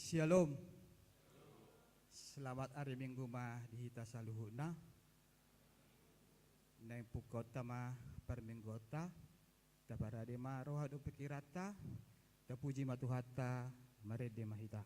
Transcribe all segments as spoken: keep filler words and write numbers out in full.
Syalom. Selamat ari Minggu ma di hita saluhutna. Naeng pungkaonta ma parmingguonta. Taparade ma roha dohot pingkiranta. Tapuji ma Tuhanta. Marende ma hita.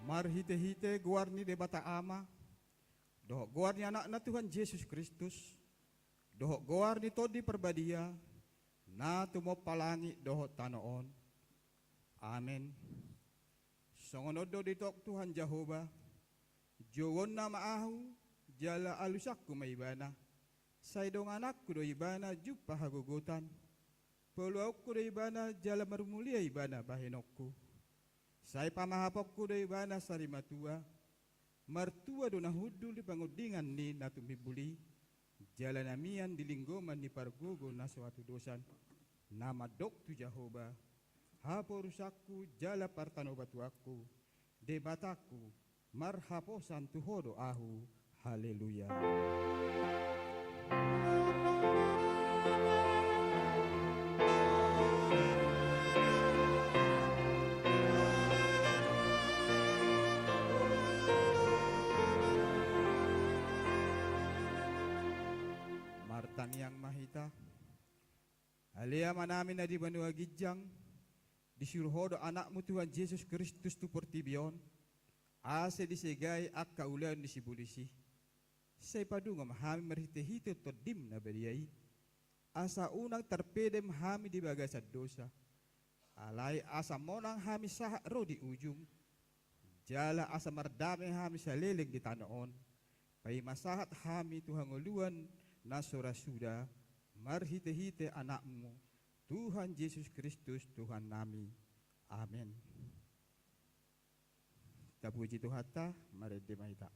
Marhitehite goar ni Debata Ama, dohot goar ni Anakna Tuhan Jesus Kristus, dohot goar ni Tondi Parbadia, na tumompa langit dohot tano on. Amen. Songon on do didok Tuhan Jahowa: Jouonna ma Ahu, jala alusanku ma Ibana. Sai dongananku do Ibana jumpa hagogotan. Poloanku do Ibana jala marmulia Ibana bahenonku. Sai pamahaponku do Ibana sarimatua. Martua do na hundul di pangondingan ni na tumimul i, jala na mian di linggoman ni pargogo na so hatudosan. Na mandok tu Jahowa: Haporusanku jala partanobatuanku, Debatangku, marhaposan tu Ho do ahu. Haleluya. Martangiang ma hita. Ale Amanami na di banua ginjang, disuru Ho do Anakmu Tuhan Jesus Kristus tu portibi on, asa disegai angka ulaon ni sibolis i. Sai padungom hami marhitehite Tondim na badia i, asa unang tarpedem hami di bagasan dosa, Alai asa monang hami sahat ro di ujung, jala asa mardame hami saleleng di tano on, paima sahat hami tu hangoluan na so ra suda, marhitehite Anakmu, Tuhan Jesus Kristus, Tuhannami. Amen. Tapuji Tuhanta, marende ma hita.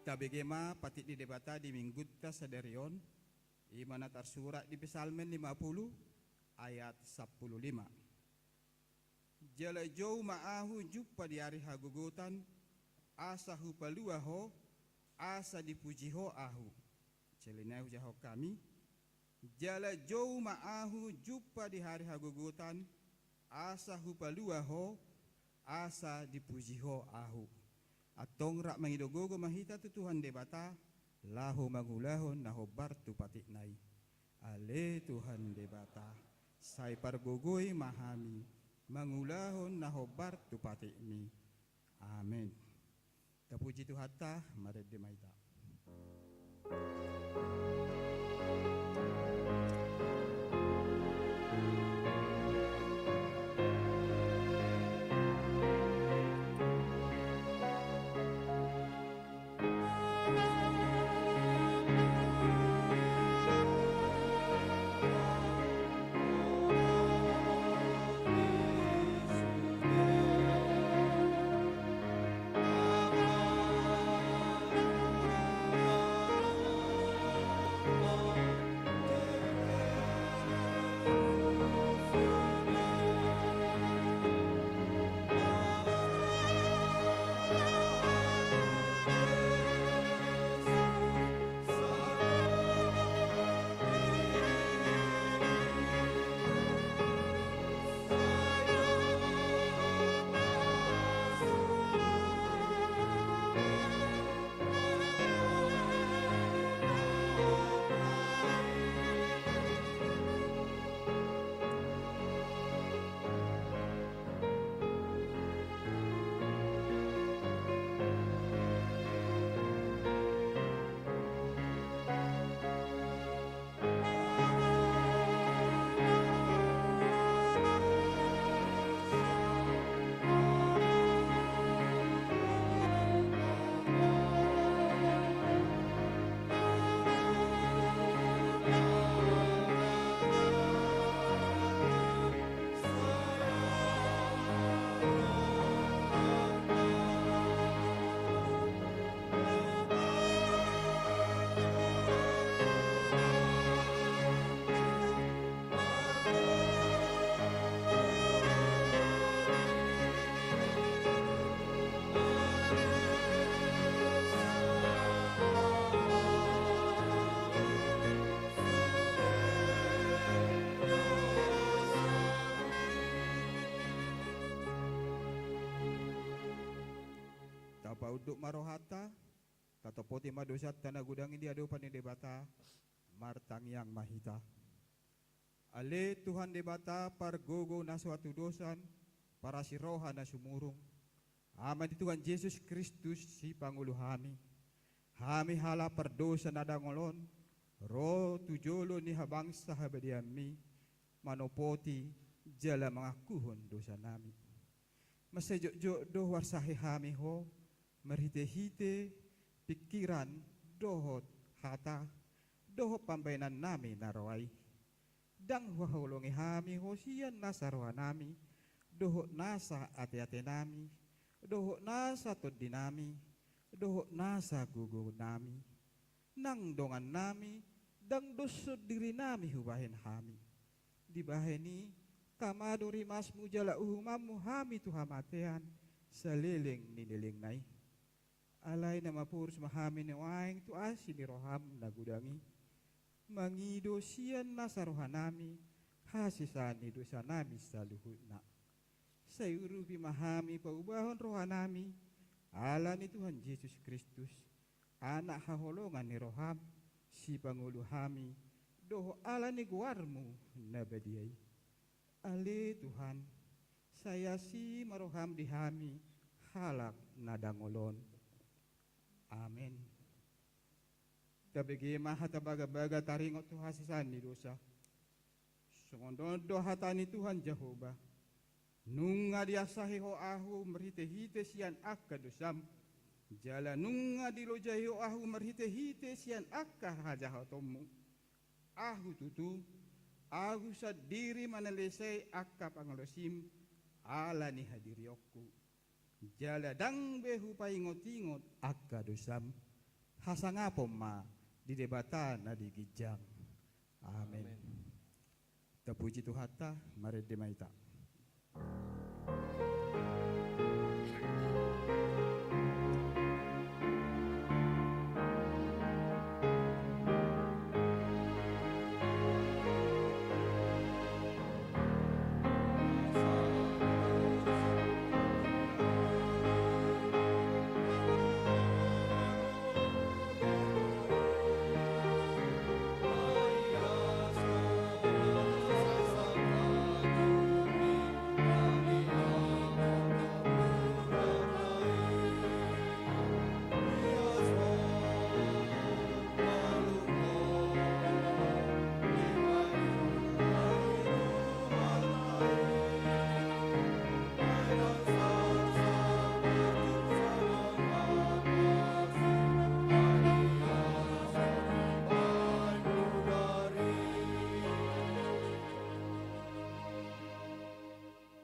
Tabege ma patik ni Debata di Minggunta sadari on, i ma na tarsurat di Psalmen lima puluh ayat sampulu lima. Jala jou ma ahu jumpa di ari hagogotan, asa hupalua ho, asa dipuji ho ahu. Celina hujahahon hami. Jala jou ma ahu jumpa di ari hagogotan, asa hupalua ho, asa dipuji ho ahu. Antong rap mangido gogo ma hita tu Tuhan Debata, laho mangulahon na hombar tu patikna i. Ale Tuhan Debata, sai pargogoi ma hami, mangulahon na hombar tu patikmi. Amen. Tapuji Tuhanta, marende ma hita. Duk ma rohanta, tatompoti ma dosanta na godang i di adopan ni Debata, martangiang ma hita. Ale Tuhan Debata, pargogo na so hatudosan, parasi roha na sumurung, Ama ni Tuhan Jesus Kristus, sipangolu hami. Hami halak pardosa na dangol on, ro tu jolo ni habangsa habadiaonmi, manopoti jala mangampuhon dosanami. Mansai jotjot do huarsahi hami Ho, marhitehite pingkiran dohot hata, dohot pambahenannami na roa i. Ndang huhaholongi hami Ho sian nasa rohanami, dohot nasa ateatenami, dohot nasa tondinami, dohot nasa gogonami. Nang dongannami, ndang doshon dirinami hubahen hami. Dibahen i, tama do rimasmu jala uhumanmu hami tu hamatean, saleleng ni lelengna i. Alai na maporus ma hami nuaeng tu asi ni roham na godang i, mangido sian nasa rohanami hasesaan ni dosanami saluhutna. Sai urupi ma hami paubahon rohanami, ala ni Tuhan Jesus Kristus, Anak haholongan ni roham, sipangolu hami, dohot ala ni goarmu na badia i. Ale Tuhan, sai asi ma roham di hami, halak na dangol on. Amen. Tabege ma hata bagabaga taringot tu hasesaan ni dosa. Songon on do hata ni Tuhan Jahowa: Nunga diasahi Ho ahu marhitehite sian angka dosam, jala nunga dilojai Ho ahu marhitehite sian angka hajahatonmu. Ahu tutu, ahu sandiri manalesei angka pangalaosim ala ni hadirionku. Jala ndang be hupaingotingot angka dosam. Hasangapon ma di Debata na di ginjang. Amen. Amen. Tapuji Tuhanta, marende ma hita.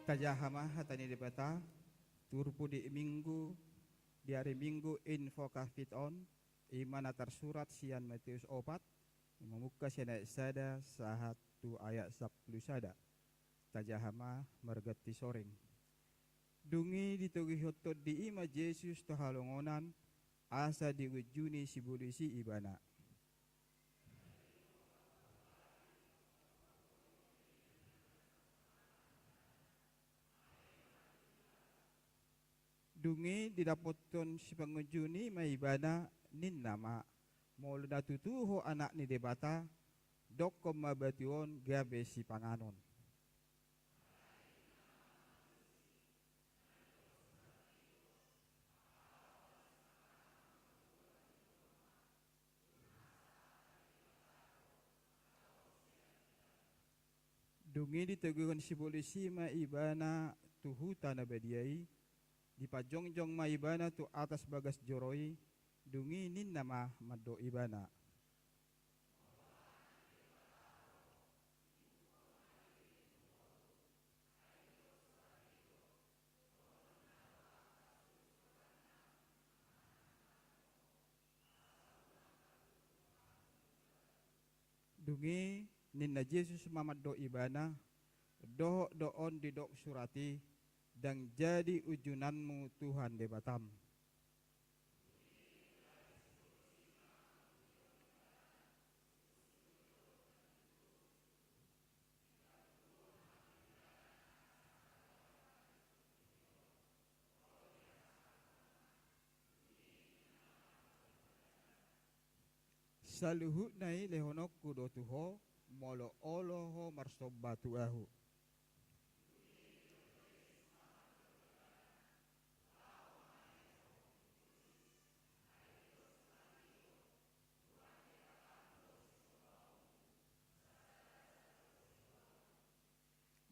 Tajaha ma hata ni Debata, turpuk di Minggu, di ari Minggu Invocavit on, i ma na tarsurat sian Mateus opat, mamungka sian ayat sada sahat tu ayat sampulu sada. Tajaha ma marganti soreng. Dung i ditogihon tondi i ma Jesus tu halongonan, asa diunjuni sibolis i ibana. Dung i didapothon sipangunjuni ma ibana, ninna ma: Molo na tutu ho Anak ni Debata, dokkon ma batu on gabe sipanganon. Dung i ditogihon sibolis i ma ibana tu huta na badia i, dipajongjong ma ibana tu atas bagas joro i, dung i ninna ma mandok ibana: Dung i ninna Jesus ma mandok ibana: Dohot do on didok surat i: Ndang jadi unjunanmu Tuhan Debatam. Saluhutna i lehononku do tu ho, molo olo ho marsomba tu ahu.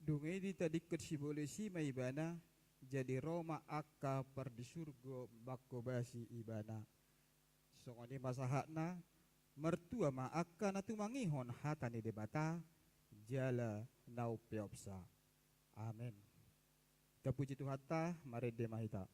Dung i ditadingkon sibolis i ma ibana, jadi ro ma angka pardisurgo manghobasi ibana. Songon i ma sahatna, martua ma angka na tumangihon hata ni Debata, jala na umpeopsa. Amen. Tapuji Tuhanta, marende ma hita.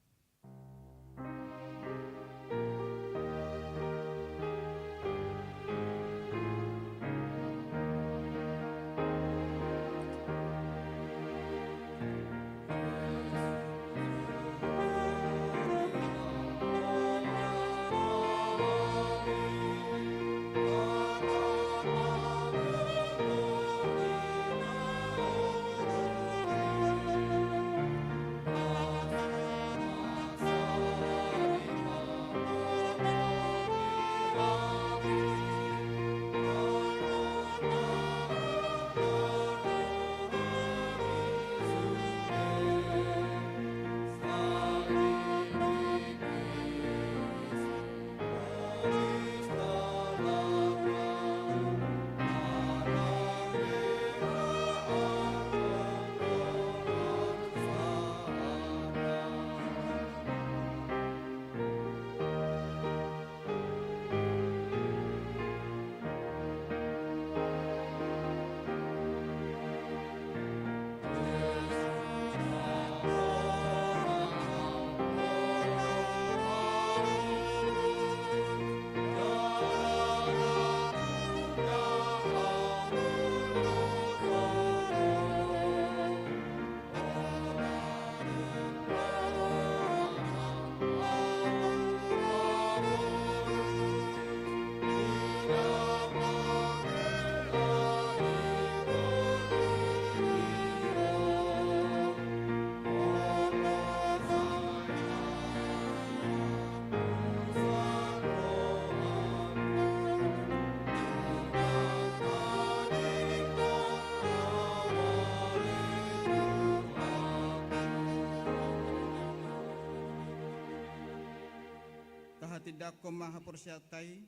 Tahatindangkon ma haporseaonta i,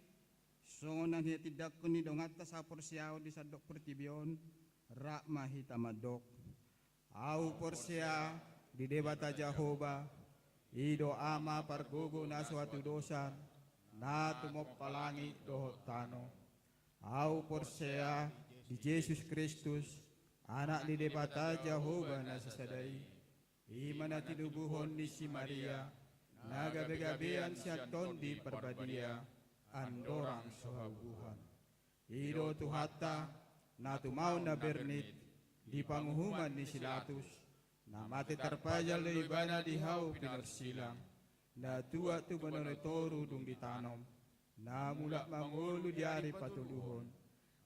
songon na hinatindangkon ni donganta sahaporseaon di sandok portibi on, rap ma hita mandok. Ahu porsea di Debata Jahowa, i do Ama pargogo na so hatudosan, na tumompa langit dohot tano. Ahu porsea di Jesus Kristus, Anak ni Debata Jahowa na sasada i, i ma na tinubuhon ni si Maria, na gabegabean sian Tondi Parbadia, andorang so haubuhan. I do Tuhanta, na tumaon na bernit, di panguhuman ni si Latus, na mate tarpajal do Ibana di hau pinorsilang, na tuat tu banua ni toru dung ditanom, na mulak mangolu di ari patoluhon,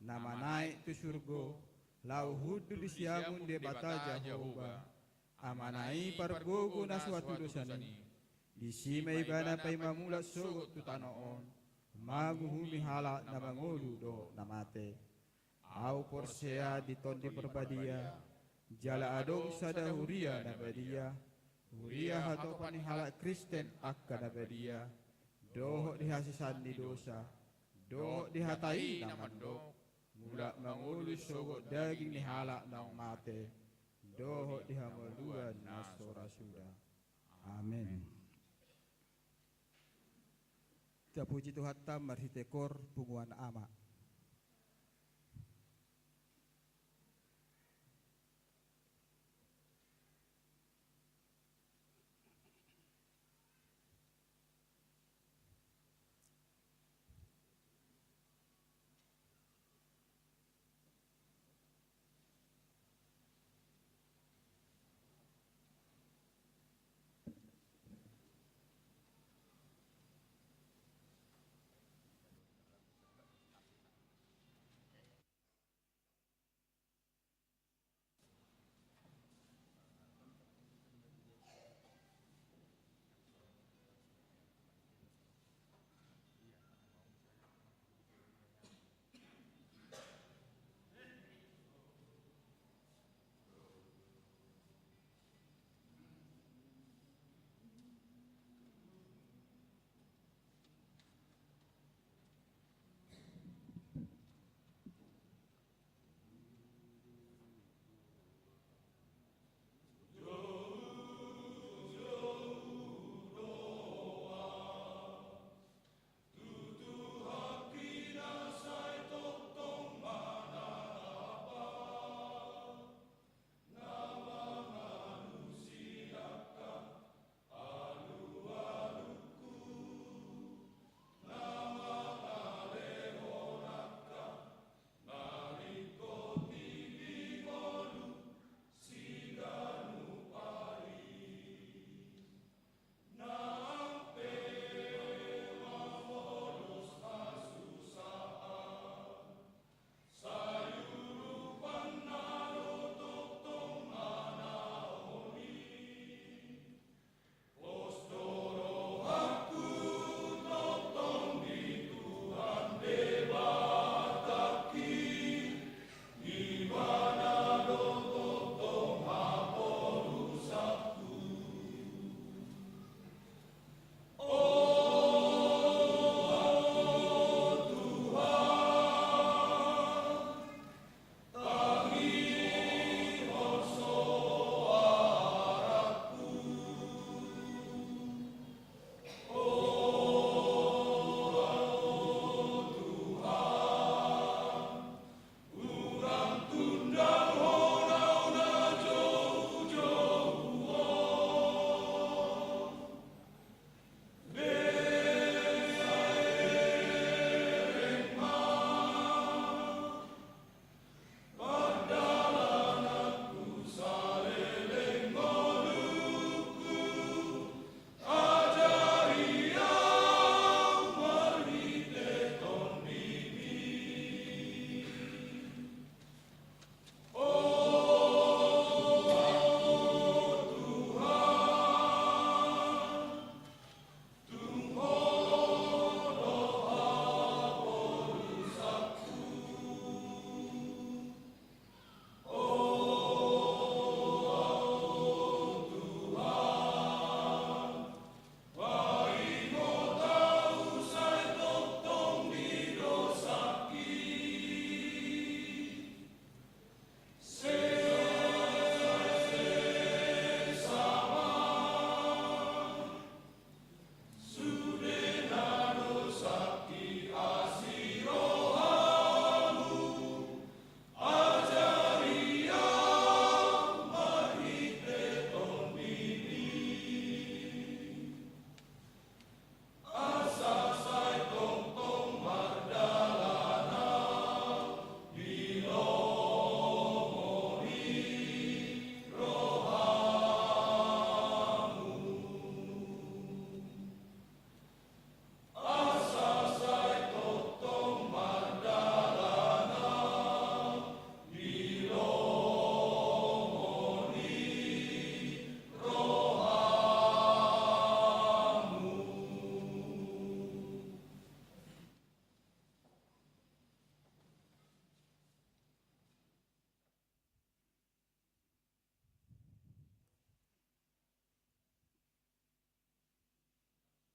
na manaek tu surgo, laho hundul di siamun Debata Jahowa, Amana i pargogo na so hatudosan i. Disi ma Ibana paima mulak sogot tu tano on, manguhumi halak na mangolu dohot na mate. Ahu porsea di Tondi Parbadia, jala adong sada huria na badia, huria hatopan ni halak Kristen angka na badia, dohot di hasesaan ni dosa, dohot di hata i na mandok, mulak mangolu sogot daging ni halak naung mate, dohot di hamaluan na so ra suda. Amen. Tapuji Tuhanta marhite koor punguan Ama.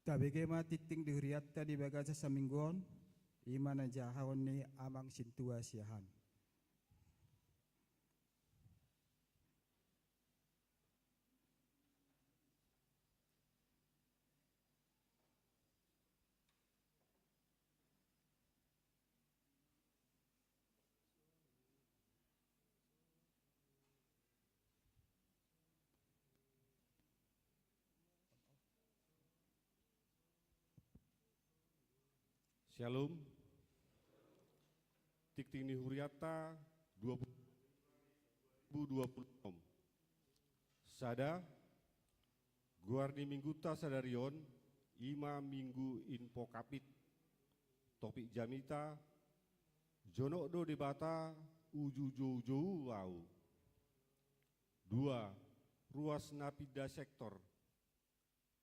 Tabege ma tingting di hurianta di bagasan saminggu on, i ma na jahaon ni amang sintua siahaan. Syalom. Tingting ni hurianta dua puluh dua puluh enam. Sada, goar ni minggunta sadari on, i ma Minggu Invocavit. Topik jamita, jonok do Debata, uju joujou ahu. Dua, ruas na pinda sektor.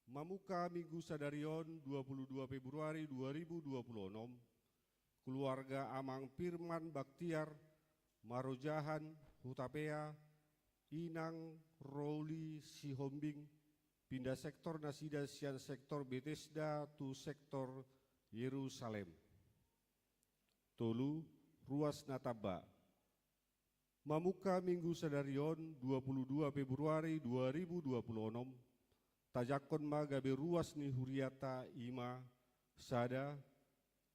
Mamungka Minggu sadari on, dua puluh dua Februari dua ribu dua puluh enam, keluarga Amang Firman Baktiar Marojahan Hutapea, Inang Roli Sihombing, pinda sektor nasida sian sektor Betesda tu sektor Yerusalem. Tolu, ruas na tamba. Mamungka Minggu sadari on, dua puluh dua Februari dua ribu dua puluh enam, tajangkon ma gabe ruas ni hurianta, i ma: sada,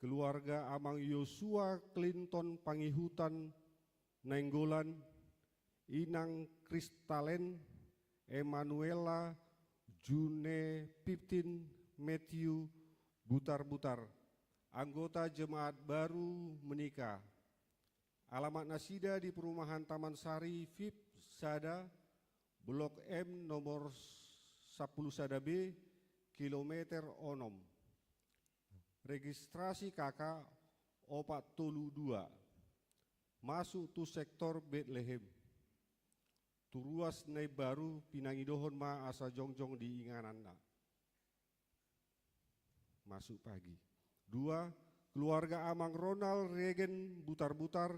keluarga Amang Yosua Clinton Pangihutan Nainggolan, Inang Kristalen Emanuela June fifteen Matthew Butarbutar, anggota jemaat baru menikah. Alamat nasida di perumahan Taman Sari, Vip sada, Blok M, nomor sampulu sada B, kilometer onom. Registrasi K K opat tolu dua. Masuk tu sektor Betlehem. Tu ruas na imbaru pinangidohon ma asa jongjong di ingananna. Masuk pagi. Dua, keluarga Amang Ronald Regen Butarbutar,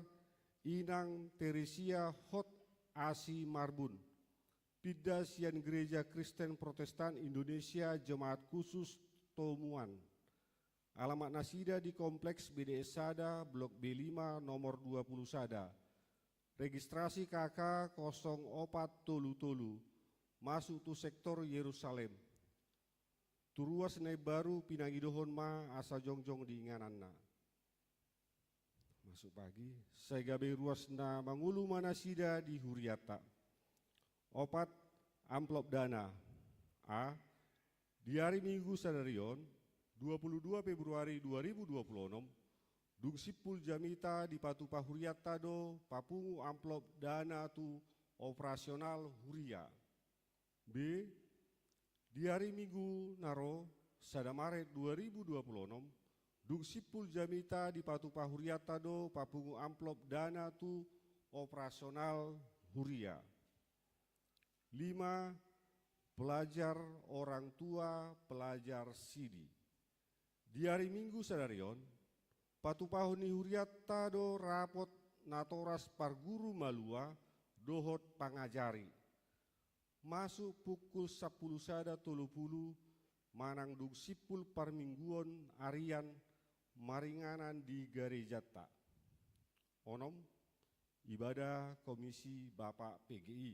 Inang Teresia Hot Asi Marbun. Pinda sian Gereja Kristen Protestan Indonesia Jemaat Khusus Tomuan. Alamat nasida di Kompleks B D S sada, Blok B lima, nomor dua puluh sada. Registrasi K K kosong opat tolu tolu. Masuk tu sektor Yerusalem. Tu ruas na imbaru pinangidohon ma asa jongjong di ingananna. Masuk pagi. Sai gabe ruas na mangolu ma nasida di hurianta. Opat, amplop dana. A, di ari Minggu sadari on, dua puluh dua Februari dua ribu dua puluh enam, dung simpul jamita dipatupa hurianta do papungu amplop dana tu operasional huria. B, di ari Minggu na ro, sada Maret dua ribu dua puluh enam, dung simpul jamita dipatupa hurianta do papungu amplop dana tu operasional huria. Lima, pelajar orang tua pelajar sidi. Di ari Minggu sadari on, patupahon ni hurianta do rapot natoras parguru malua dohot pangajari. Masuk pukul sampulu sada tolu pulu manang dung simpul parmingguon arian maringanan di garejanta. Onom, ibadah Komisi Bapak P G I.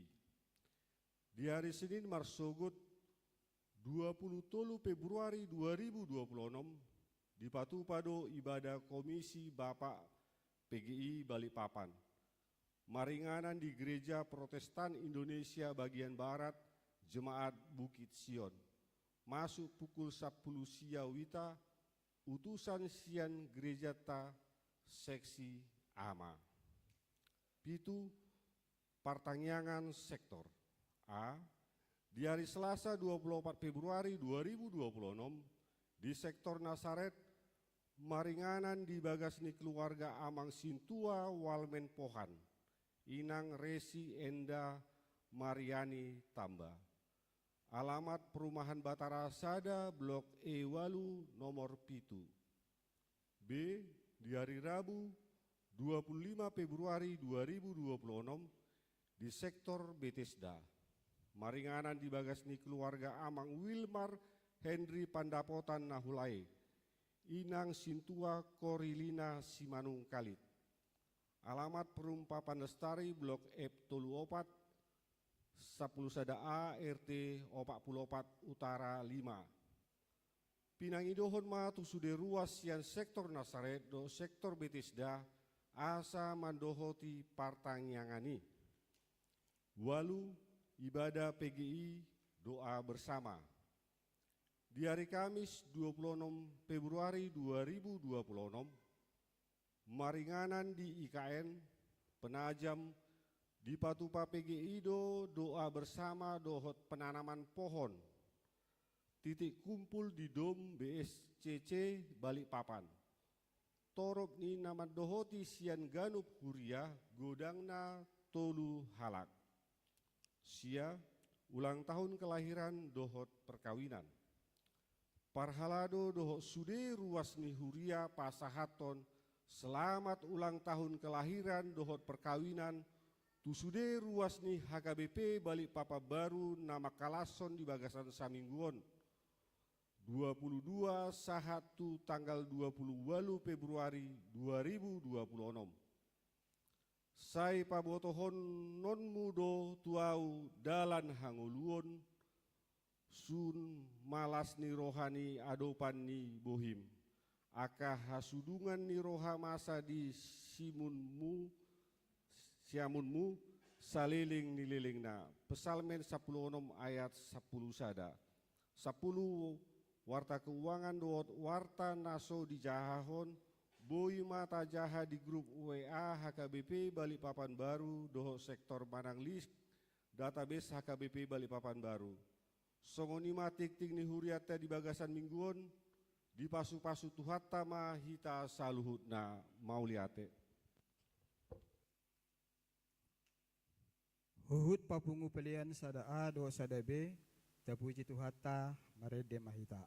Di ari Senin marsogot dua puluh tolu Februari dua ribu dua puluh enam, dipatupa do ibadah Komisi Bapak P G I Balikpapan. Maringanan di Gereja Protestan Indonesia bagian Barat, Jemaat Bukit Sion. Masuk pukul sampulu sia wita, utusan sian gerejanta seksi ama. Pitu, partangiangan sektor. A, di ari Selasa dua puluh opat Februari dua ribu dua puluh enam, di sektor Nasaret, maringanan di bagas ni keluarga Amang Sintua Walmen Pohan, Inang Resi Enda Mariani Tamba. Alamat Perumahan Batara sada, Blok E walu, nomor pitu. B, di ari Rabu dua puluh lima Februari dua ribu dua puluh enam, di sektor Betesda. Maringanan di bagas ni keluarga Amang Wilmar Henry Pandapotan Nahulae, Inang Sintua Korilina Simanungkalit. Alamat Perum Papan Lestari, Blok F tolu opat, sampulu sada A, R T opat pulu opat Utara lima. Pinangidohon ma tu sude ruas sian sektor Nasaret dohot sektor Betesda asa mandohoti partangiangan i. Ualu, ibadah P G I, doa bersama. Di hari Kamis dua puluh enam Februari dua ribu dua puluh enam, maringanan di I K N Penajam, dipatupa P G I do doa bersama dohot penanaman pohon. Titik kumpul di Dom B S C C Balikpapan. Torop ni na mandohoti sian ganup huria, godangna tolu halak. Sia, ulang tahun kelahiran dohot perkawinan. Parhalado dohot sude ruas ni huria pasahathon selamat ulang tahun kelahiran dohot perkawinan tu sude ruas ni H K B P Balikpapan Baru na mangkalashon di bagasan saminggu on, dua puluh dua sahat tu tanggal dua puluh ualu Februari dua ribu dua puluh enam. Sai pabotohononmu do tu ahu dalan hangoluon, sun ma las ni roha ni adopan ni bohim, angka hasudungan ni roha masa di siamunmu, siamunmu, saleleng ni lelengna. Psalmen sampulu onom ayat sampulu sada. Sampulu, warta keuangan dohot warta na so dijahahon, boi ma tajaha di grup W A H K B P Balikpapan Baru dohot sektor manang list database H K B P Balikpapan Baru. Songon i ma tingting ni hurianta di bagasan minggu on, dipasupasu Tuhanta ma hita saluhutna. Mauliate. Huhut papungu pelean sada A dohot sada B, tapuji Tuhanta, marende ma hita.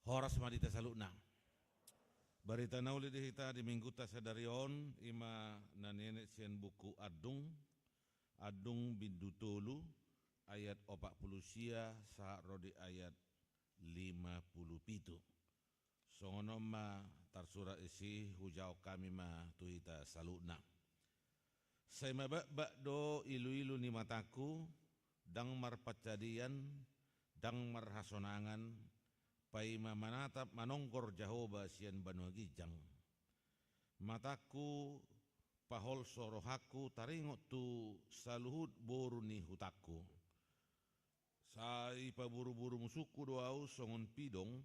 Horas ma di hita saluhutna. Barita na uli di hita di minggunta sadari on, i ma na nienet sian buku Andung, Andung bindu tolu, ayat opat pulu sia sahat ro di ayat lima pulu pitu. Songon on ma tarsurat disi, hujahahon hami ma tu hita saluhutna. Sai mabakbak do iluilu ni matangku, ndang marpansadian, ndang marhasonangan, paima manatap manonggor Jahowa sian banua ginjang. Matangku paholso rohangku taringot tu saluhut boru ni hutangku. Sai paburuburu musungku do ahu songon pidong,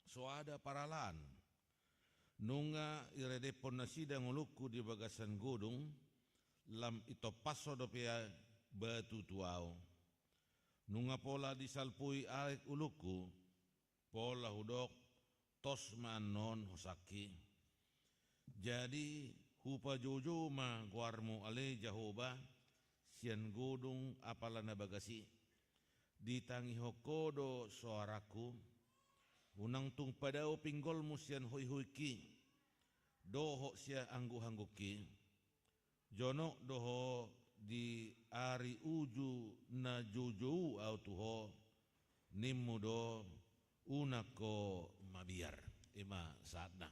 so ada paralahan. Nunga iredephon nasida ngolungku di bagasan godung, lam itompashon dope batu tu ahu. Nunga pola disalpui aek ulungku, pola hudok, tos ma annon hosangki. Jadi hupajoujou ma goarmu ale Jahowa, sian godung apala na bagas i. Ditangihon Ho do soarangku. Unang tung padao pinggolmu sian hoihoingki, dohot sian angguhanggukki. Jonok do Ho di ari uju na joujou ahu tu Ho, nimmu do, unang ho mabiar. I ma sahatna.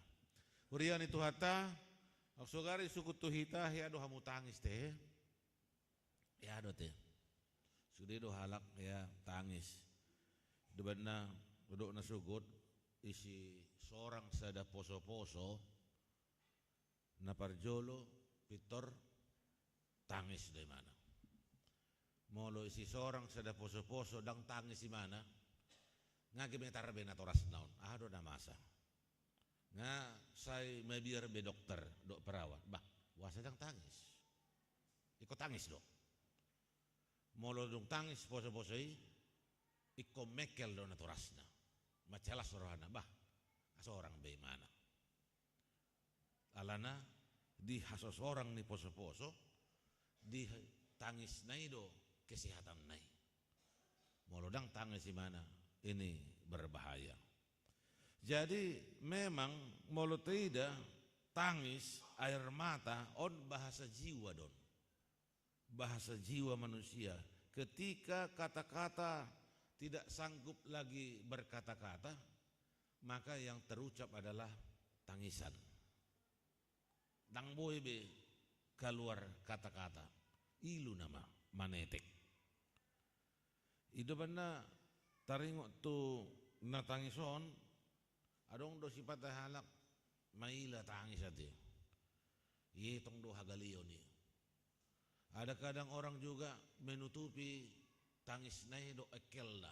Huria ni Tuhanta, anggo so gari sungkun tu hita, hea do hamu tangis te. Hea do te. Sude do halak hea tangis. Debanna, didok na sogot, isi sorang sada posoposo, na parjolo pintor tangis do imana. Molo isi sorang sada posoposo ndang tangis imana, nga gemetar be natorasna on, aha do na masa. Nga sai mabiar be dokter dohot perawat, bah, boasa ndang tangis. Ingkon tangis do. Molo dung tangis posoposo i, ingkon mengkel do natorasna. Mansai las rohana, bah, hasorang be imana. Alana di hasosorang ni posoposo, di tangisna i do kesehatanna i. Molo ndang tangis imana, ini berbahaya. Jadi memang molo taida tangis, air mata, on bahasa jiwa do on. Bahasa jiwa manusia. Ketika kata-kata tidak sanggup lagi berkata-kata, maka yang terucap adalah tangisan. Ndang boi be kaluar kata-kata. Ilu nama manetek. I do umbahen na taringot tu na tangis on, adong do sipata halak maila tangis ate. Ietong do hagaleon i. Ada kadang orang juga menutupi tangisna i dohot engkelna.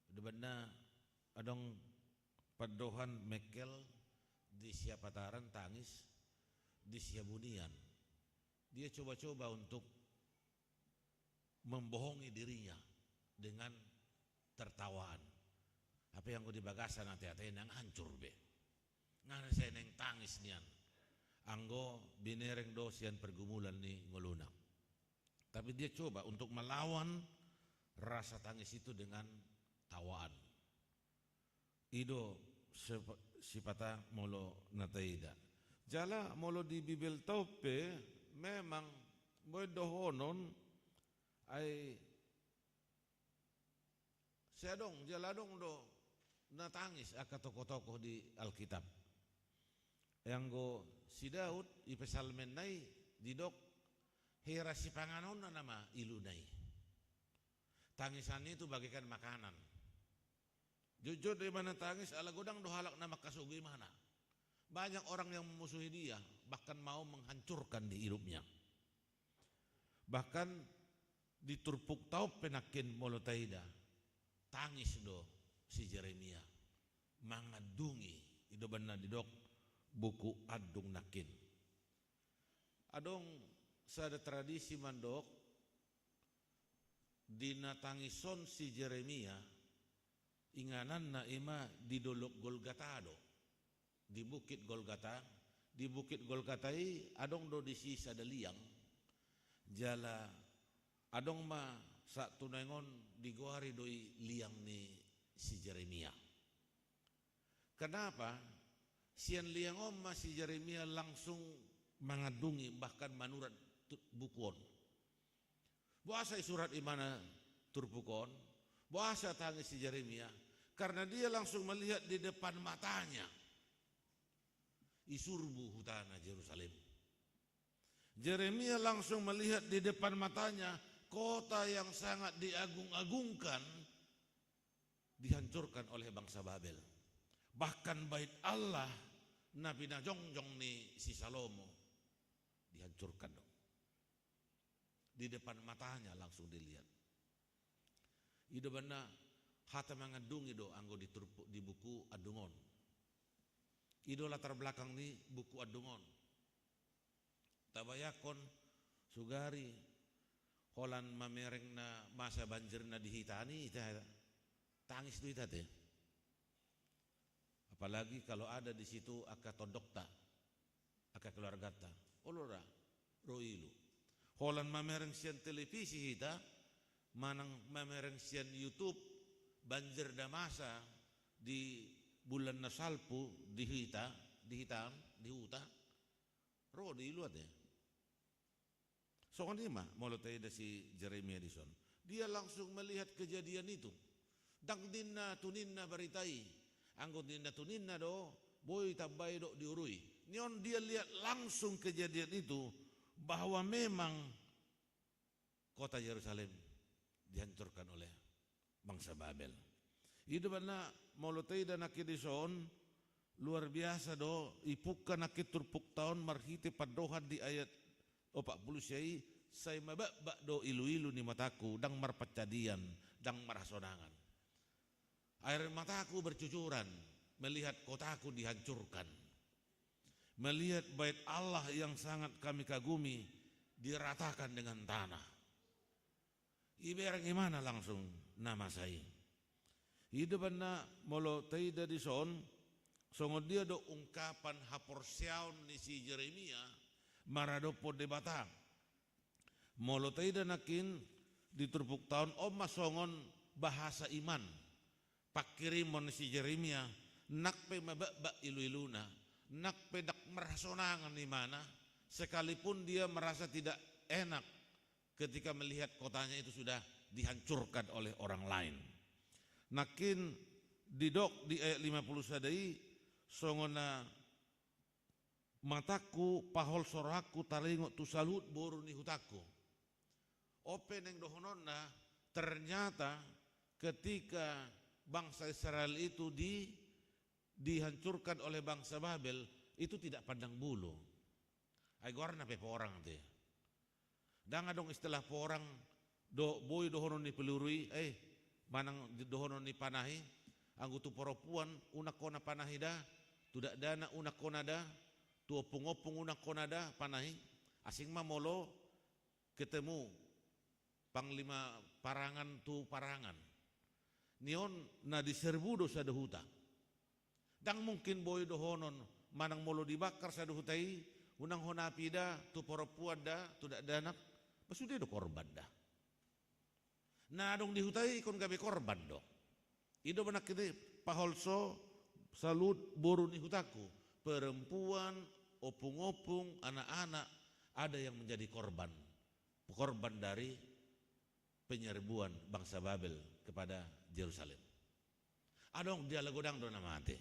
I do umbahen na adong pandohan mengkel di siapataran tangis, di siabunian. Dia coba-coba untuk membohongi dirinya dengan tertawaan. Hape anggo di bagasan ate-atena nga hancur be. Nga sai naeng tangis nian. Anggo binereng do sian pergumulan ni ngoluna. Tapi dia coba untuk melawan rasa tangis itu dengan tawaan. I do sep-, sipata molo na taida. Jala molo di Bibelta on pe memang boi dohonon, ai sai adong, jala adong do na tangis angka tokoh-tokoh di Alkitab. Ai anggo si Daud, i Psalmenna i didok, hera sipanganonna nama iluna i. Tangisan itu bagaikan makanan. Jotjot do imana tangis, ala godang do halak na mangkasogo imana. Banyak orang yang memusuhi dia, bahkan mau menghancurkan di hidupnya. Bahkan di turpukta on pe nangkin molo taida, tangis do si Jeremia. Mangandungi, i do umbahen na didok buku Andung nangkin. Adong sada tradisi mandok, di na tangis on si Jeremia, ingananna i ma di Dolok Golgata do. Di Bukit Golgata, di Bukit Golgata i adong do disi sada liang, jala adong ma Sahat tu naeng on digoari do i liang ni si Jeremia. Kenapa? Sian liang on ma si Jeremia langsung mangandungi, bahkan manurat tu-, buku on. Boasa isurat ibana turpuk on? Boasa tangis si Jeremia? Karena dia langsung melihat di depan matanya isurbu hutana Jerusalem. Jeremia langsung melihat di depan matanya kota yang sangat diagung-agungkan dihancurkan oleh bangsa Babel. Bahkan bait Allah na pinajongjong ni si Salomo dihancurkan do. Di depan matanya langsung dilihat. I do umbahen na hata mangandungi do anggo di turpu-, di buku andung on. I do latar belakang ni buku andung on. Tabayangkon sugari holan mamereng na masa banjir na di hita an i, hita tangis do hita te. Apalagi kalau ada di situ angka tondokta, angka keluargata. Olo ra, ro ilu. Holan mamereng sian televisi hita, manang mamereng sian YouTube, banjir na masa di bulan na salpu di hita, di hita an, di huta. Ro do ilu ate. Songon i ma molo taida si Jeremia dison. Dia langsung melihat kejadian itu. Ndang ninna tuninna barita i. Anggo ninna tuninna do, boi tambai dohot diurui. Ni on dia lihat langsung kejadian itu, bahwa memang kota Yerusalem dihancurkan oleh bangsa Babel. I do umbahen na molo taida nangkin dison, luar biasa do, ipungka nangkin turpukta on marhite pandohan di ayat opat pulu sia i, sai mabakbak do iluilu ni matangku, ndang marpansadian, ndang marhasonangan. Air mataku bercucuran melihat kotaku dihancurkan. Melihat bait Allah yang sangat kami kagumi diratakan dengan tanah. Ibereng ibana langsung na masa i. I do umbahen na molo taida dison, songon dia do ungkapan haporseaon ni si Jeremia maradophon Debata. Molo taida nangkin di turpukta on, on ma songon bahasa iman. Pangkirimon ni si Jeremia, nang pe mabakbak iluiluna, nang pe ndang marhasonangan ibana, sekalipun dia merasa tidak enak ketika melihat kotanya itu sudah dihancurkan oleh orang lain. Nangkin didok di ayat lima pulu sada i, songon na matangku paholso rohangku taringot tu saluhut boru ni hutangku. On pe naeng dohononna, ternyata ketika bangsa Israel itu di-, dihancurkan oleh bangsa Babel, itu tidak pandang bulu. Ai goarna pe porang te. Ndang adong istilah porang do-, boi dohonon ni peluru i, eh, manang di-, dohonon ni panah i, anggo tu parompuan unang hona panah i da, tu dakdanak unang hona da, tu ompung-ompung unang hona da panah i, asing ma molo ketemu panglima parangan tu parangan. Ni on na diserbu do sada huta. Ndang mungkin boi dohonon, manang molo dibakar sada huta i, unang hona api da, tu parompuan da, tu dakdanak, ba sude do korban da. Na adong di huta i ingkon gabe korban do. I do umbahen nangkin i, paholso saluhut boru ni hutangku, perempuan, ompung-ompung, anak-anak, ada yang menjadi korban. Korban dari penyerbuan bangsa Babel kepada Jerusalem. Adong jala godang do na mate.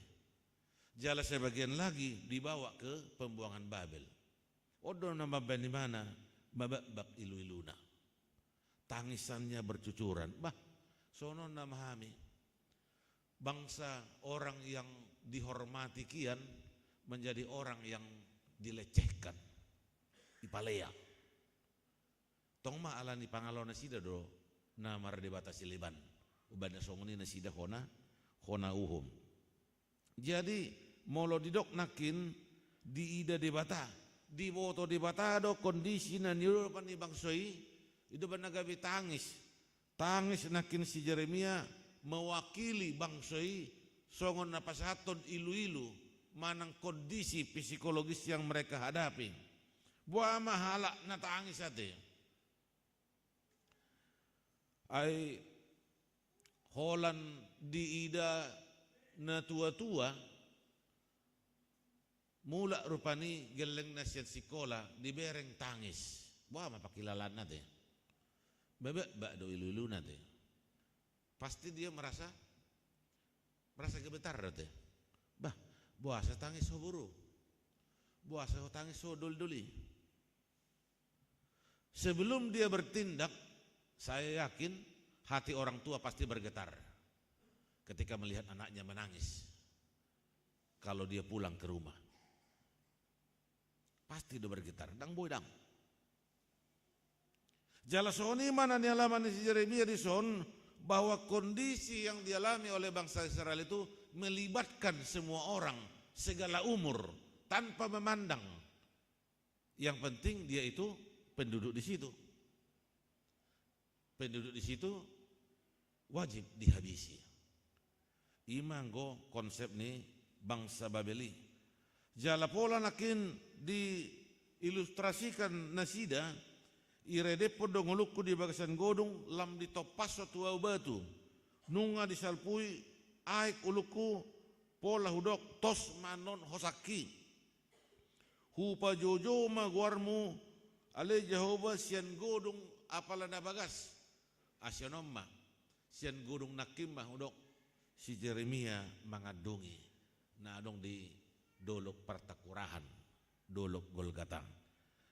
Jala sebagian lagi dibawa ke pembuangan Babel. On do na mambahen ibana mabakbak iluiluna. Tangisannya bercucuran. Bah, songon on nama hami. Bangsa orang yang dihormati kian menjadi orang yang dilecehkan. Dipalea. Tong ma ala ni pangalaho nasida do na mardebata sileban. Umbahen na songon i nasida hona, hona uhum. Jadi, molo didok nangkin diida Debata, diboto Debata do kondisi na nidok ni bangso i, i do umbahen na gabe tangis. Tangis nangkin si Jeremia mewakili bangso i songon na pasahathon iluilu manang kondisi psikologis yang mereka hadapi. Boha ma halak na tangis ate? Ai holan diida na tua-tua, mulak rupani gellengna sian sikola, dibereng tangis. Boha ma pangkilalaanna te. Bebek bak do ilu-iluna te. Pasti dia merasa, merasa gemetar do te. Bah, boasa tangis ho boru? Boasa ho tangis ho doli-doli? Sebelum dia bertindak, saya yakin hati orang tua pasti bergetar ketika melihat anaknya menangis. Kalau dia pulang ke rumah, pasti dia bergetar. Dang boi dang. Jala songon i ma na nialaman ni si Jeremia dison, bahwa kondisi yang dialami oleh bangsa Israel itu melibatkan semua orang, segala umur, tanpa memandang. Yang penting dia itu penduduk di situ. Penduduk di situ wajib dihabisi. I ma anggo konsep ni bangsa Babel i. Jala pola nangkin diilustrasikan nasida, iredephon do ngolungku di bagasan godung, lam ditompashon tu ahu batu. Nunga disalpui aek ulungku, pola hudok, tos ma annon hosangki. Hupajoujou ma goarmu, ale Jahowa, sian godung apala na bagas. Ai sian on ma, sian godung nangkin ma hudok si Jeremia mangandungi na adong di dolok partakurahan, dolok Golgata.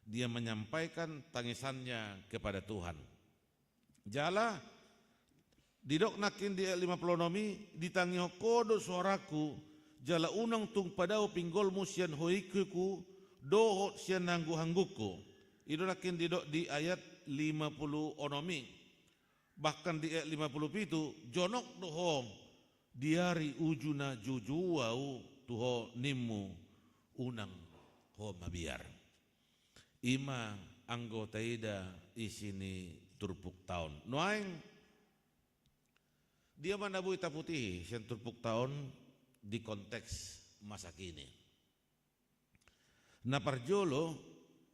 Dia menyampaikan tangisannya kepada Tuhan. Jala didok nangkin di ayat lima puluh onom i, ditangihon Ho do soarangku, jala unang tung padao pinggolmu sian hoikhoikhu dohot sian hangguhanggunghu. I do nangkin didok di ayat lima puluh onom i. Bahkan di ayat lima puluh pitu, jonok do ho di ari uju na joujou ahu tu ho, nimmu, unang ho mabiar. I ma anggo taida isi ni turpukta on. Nuaeng, dia ma na boi taputihi sian turpukta on di konteks masa kini? Na parjolo,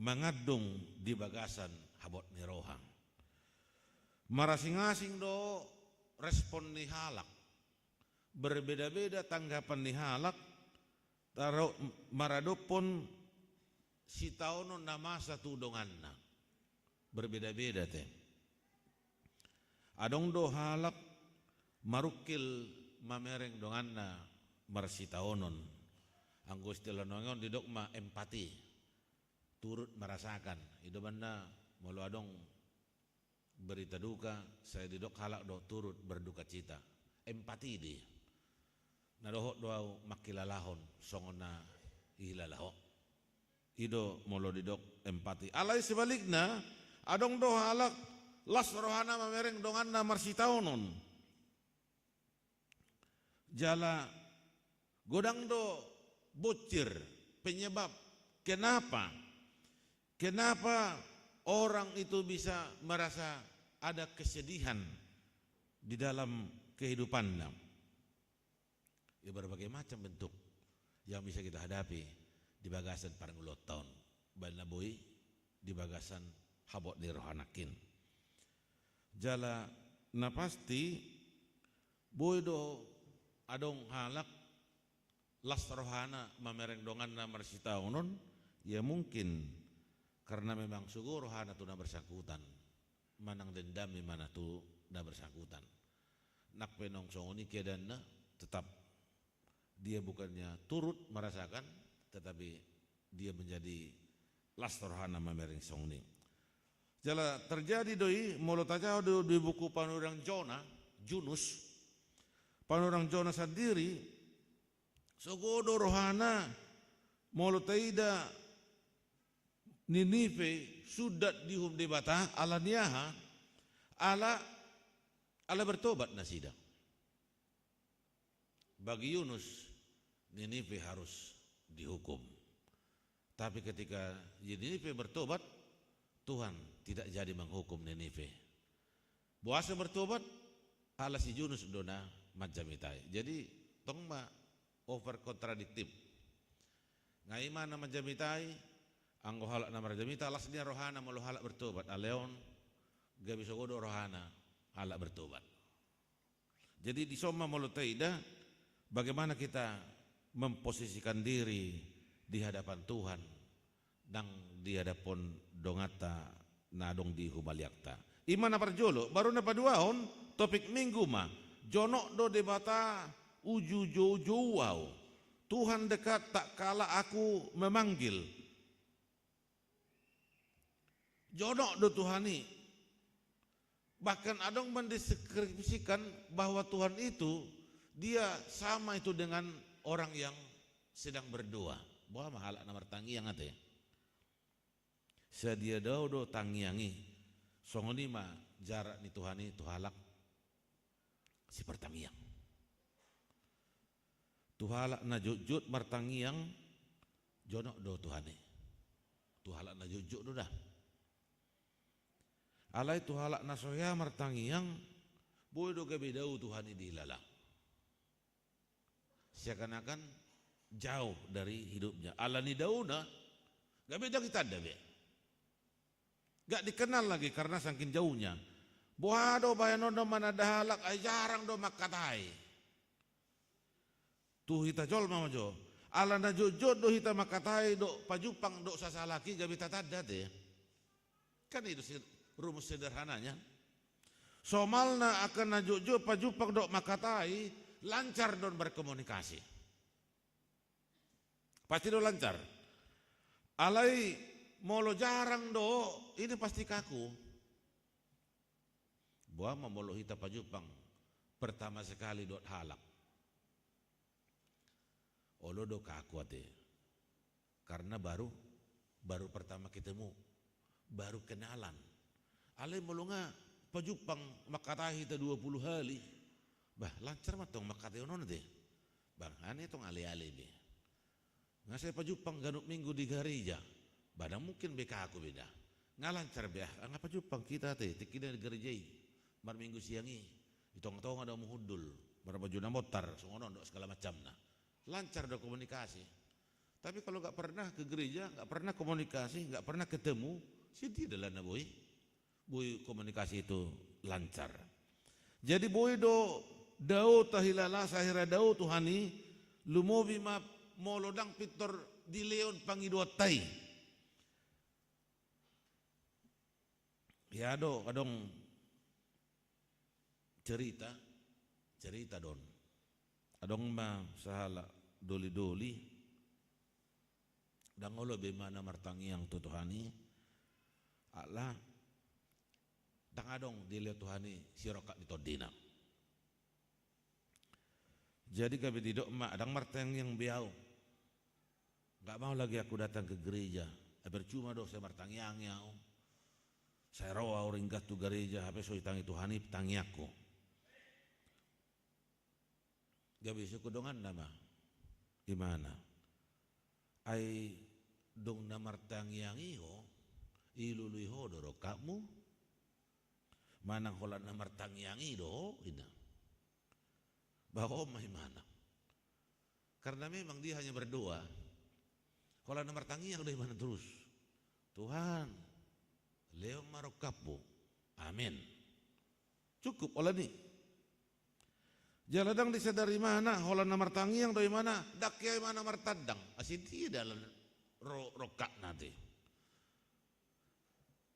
mangandung di bagasan habot ni roha. Marasing-asing do respon ni halak. Berbeda-beda tanggapan ni halak, taro maradophon sitaonon na masa tu donganna. Berbeda-beda te. Adong do halak marungkil mamereng donganna marsitaonon. Anggo istilah nuaeng on didok ma empati. Turut merasakan. I do umbahen na molo adong berita duka, sai didok halak do turut berdukacita. Empati do i. Na dohot do ahu mangkilalahon songon na ihilala ho. I do molo didok empati. Alai sebalikna, adong do halak las rohana mamereng donganna marsitaonon. Jala godang do bonsir, penyebab, kenapa? Kenapa orang itu bisa merasa ada kesedihan di dalam kehidupannya? Ya, berbagai macam bentuk yang bisa kita hadapi di bagasan parngoluonta on. Baen na boi di bagasan habot ni roha nangkin. Jala na pasti, boi do adong halak las rohana mamereng donganna marsitaonon, ya mungkin karena memang sogo rohana tu na bersangkutan, manang dendam ibana tu na bersangkutan. Nang pe naung songon i keadaanna, tetap dia bukannya turut merasakan, tetapi dia menjadi las rohana mamereng songon i. Jala terjadi do i, molo tajaha do di buku panurirang Jona, Junus, panurirang Jona sandiri, sogo do rohana molo taida Ninive sundat diuhum Debata, ala ni aha? Ala, ala bertobat nasida. Bagi Yunus, Ninive harus dihukum. Tapi ketika Ninive bertobat, Tuhan tidak jadi menghukum Ninive. Boasa bertobat? Ala si Yunus do na manjamitai. Jadi, tong ma over kontradiktif. Nga i ma na manjamitai, anggo halak na marjamita, las nian rohana molo halak bertobat. Alai on, gabe sogo do rohana. halak bertobat. Jadi dison ma molo taida bagaimana kita memposisikan diri di hadapan Tuhan, nang di hadapan donganta na adong di humaliangta. I ma na parjolo, baru na paduahon, topik minggu ma, jonok do Debata uju joujou au. Tuhan dekat tak kala aku memanggil. Jonok do Tuhan i. Bahkan adong mendeskripsikan bahwa Tuhan itu, dia sama itu dengan orang yang sedang berdoa. Boha ma halak na martangiang ate. Sadia dao do tangiang i. Songon i ma jarak ni Tuhan i tu halak sipartangiang. Tu halak na jotjot martangiang, jonok do Tuhan i. Tu halak na jotjot do da. Alai tu halak na so hea martangiang, boi do gabe dao Tuhan i dihilala. Seakan-akan jauh dari hidupnya. Ala ni daona, gabe dang ditanda be. Gak dikenal lagi karena saking jauhnya. Boha do bahenonna mananda halak, ai jarang do mangkatai. Tu hita jolma ma jo. Ala na jotjot do hita mangkatai, dohot pajumpang, dohot sasahalak i gabe tatanda ate. Kan itu sih rumus sederhananya. Somalna angka na jotjot pajumpang dohot mangkatai, lancar do on berkomunikasi. Pasti do lancar. Alai molo jarang do, ini pasti kaku. Boha ma molo hita pajumpang pertama sekali dohot halak. Olo do kaku ate. Karena baru, baru pertama ketemu, baru kenalan. Alai molo nga pajumpang mangkatai hita dua puluh hali. Bah, lancar ma tong mangkataion on ate. Bah, nga i tong ale-ale be. Nga sai pajumpang ganup minggu di gareja. Bah, dang mungkin be kaku be da. Nga lancar be ah, nga pajumpang hita ate, tingki na di gareja i. Marminggu siang i. Di tonga-tonga do hamu hundul. Marbaju na montar, songon on dohot segala macamna. Lancar do komunikasi. Tapi kalau nggak pernah ke gereja, nggak pernah komunikasi, nggak pernah ketemu, sian dia dalanna boi, boi komunikasi itu lancar. Jadi boi do dao tahilala, sai hira dao Tuhan i, lumobi ma molo dang pintor dilehon pangidoanta i. Ia do, adong cerita, cerita do on. Adong ma sahalak doli-doli, dang olo be imana martangiang tu Tuhan i, ala dang adong dilehon Tuhan i sirongkap ni tondina. Jadi gabe didok ma, dang martangiang be au. Nggak mau lagi aku datang ke gereja. Eh, percuma do sai martangiangi au. Sai ro au ringgas tu gareja, hape so ditangi Tuhan i tangiangku. Gabe isungkun donganna ma imana. Ai dung na martangiangi ho, ilului ho do rongkapmu. Manang holan na martangiangi do ho, inna. Bah, on ma imana. Karena memang dia hanya berdoa. Holan na martangiang do imana terus. Tuhan, lehon ma rongkapmu. Amin. Cukup holan i. Jala dang disadari imana, holan na martangiang do imana, dang hea imana martandang. Asi dia dalan ro-, rongkapna ate.